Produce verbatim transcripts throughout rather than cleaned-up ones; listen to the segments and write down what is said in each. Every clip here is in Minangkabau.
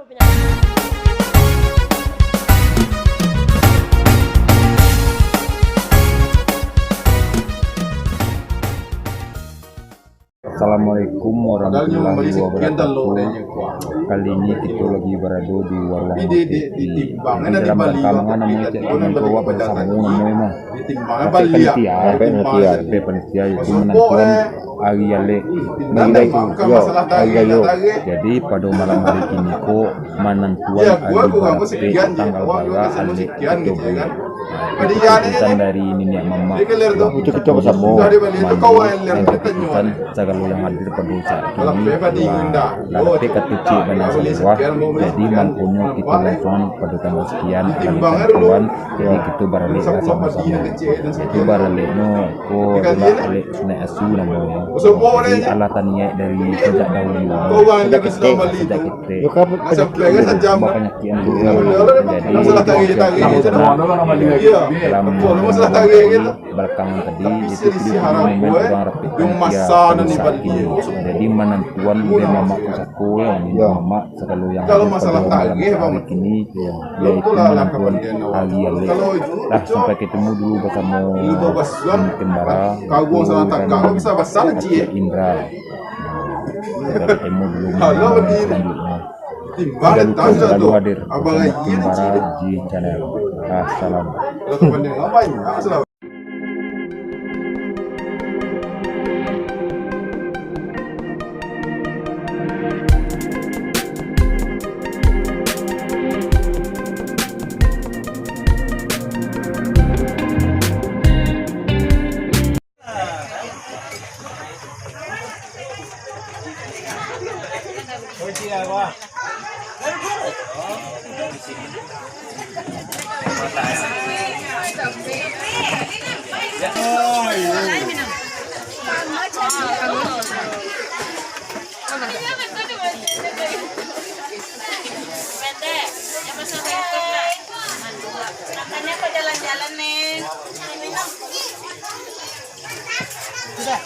Assalamualaikum warahmatullahi wabarakatuh. Kali ini kita lagi berada di warung T V. Nanti dalam rangka manga namo cek kini ko awak basamo namo emang. Tapi panitia, tapi panitia, tapi panitia itu menantuan hari Alek. Hari Alek, yo, hari Alek. Jadi pada malam hari kini ko menantuan hari barapek tanggal bara Alek itu bulan. Keputusan dari niniak mamak. Itu kita basamo. Mandi, dan keputusan sagalo yang hadir pado saat kini, lah, lah dapek katucik bana saluruah. Jadi, mangkonyo kito langsuang pado tanggal sakian, alah ditantuan. Jadi, kito baralek lah samo-samo. Jadi, baraleknyo ko adalah alek sunat asu namonyo. Jadi, alah taniaik dari sajak dahulu. Sajak ketek. Sajak ketek. Yo, ka, panyakik. Jadi, dalam balakang tadi, itu video memang urang rapek panitia saat kini. Jadi, manantuan dek mamak pusako, yo, mamak sagalo yang hadir pado malam hari kini, yaitu manantuan hari Alek. Lah, sampai ketemu dulu basamo Kembara, Kembara Aceh Indra. Nah, sampai ketemu dulu malam selanjutnya. Jangan lupa selalu hadir bersama Kembara G Channel. Assalam. Pendek, yang pasal laptop lah. Makanya kok jalan-jalan, Neng. Sudah.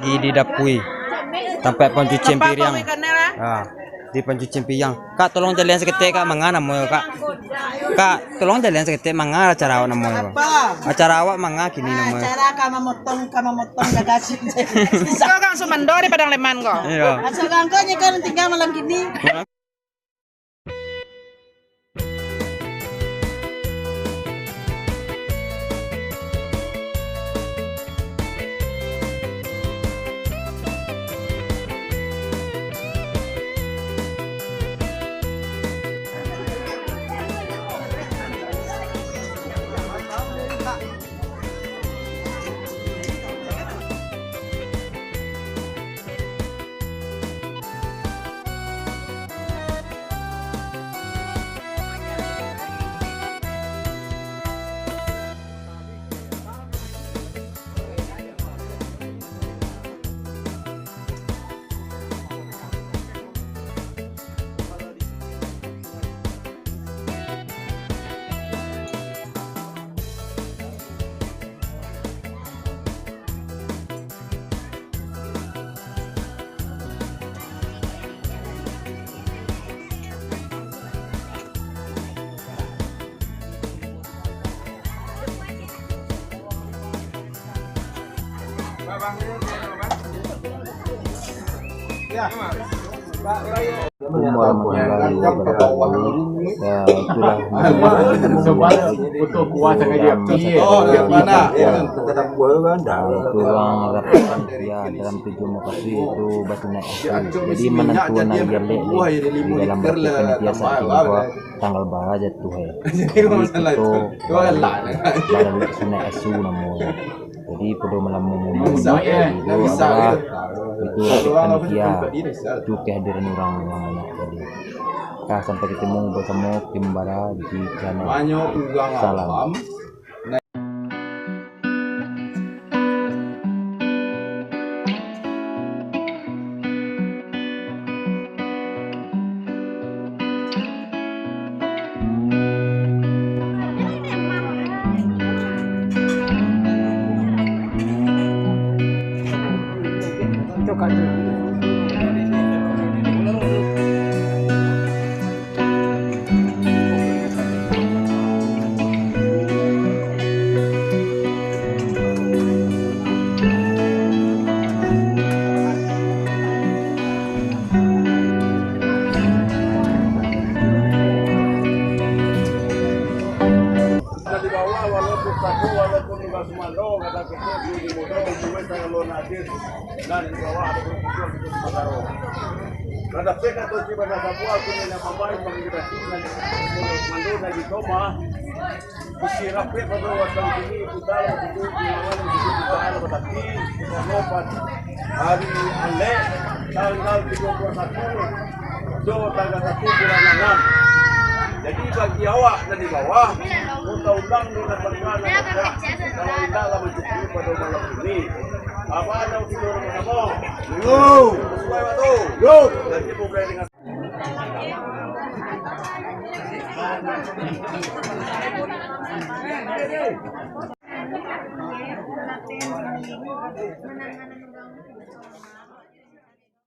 Lagi di dapui, tampek pancucian piriang. Ha, di pancucian piriang. Kak, tolong jalehan saketek, Kak, manga namonyo, Kak? Kak, tolong jalehan saketek, manga acara awak namonyo, Kak? Acara awak manga kini namonyo? Acara ka mamotong, ka mamotong gagasin. Kau kan sumando di Padang Leman kau. Iyo. Asal angkanya kan tinggal malam kini. Assalamualaikum warahmatullahi wabarakatuh. Ya, itulah. Itu urang rapakan, ya, dalam tujuah mukasuik itu batu naik asu. Jadi, manantu anak jalek di dalam rapat panitia saat itu, tanggal bara jatuh, eh. Jadi, kito balalek sunat asu namonyo. Jadi, pado malam momen itu adalah itu rapat panitia, itu kehadiran urang nan banyak tadi. Nah, sampai ketemu basamo kembali di channel. Salam. Di bawah, walaupun satu, walaupun juga sumando, kata kita di mudo, hubungan dengan luar negeri. Dan di bawah ada berkumpul di Kota Makassar. Kada peka tu si bana sabua, aku ni nak mambai, pangin kita si, dan di Kota Makassar, dan di Toma. Isi rapet pada waktu ini, kita lah, kita, kita, kita, kita, kita, kita, hari Alek, tanggal tiga puluh satu, jo tanggal satu bulan anam. Jadi, bagi awak nan di bawah, kota undang tu dapat, kalau indak lah mancukupi pada malam ini. Apa anda mungkin orang pertama? Yo. Sesuai waktu. Yo. Jadi, bukan dengan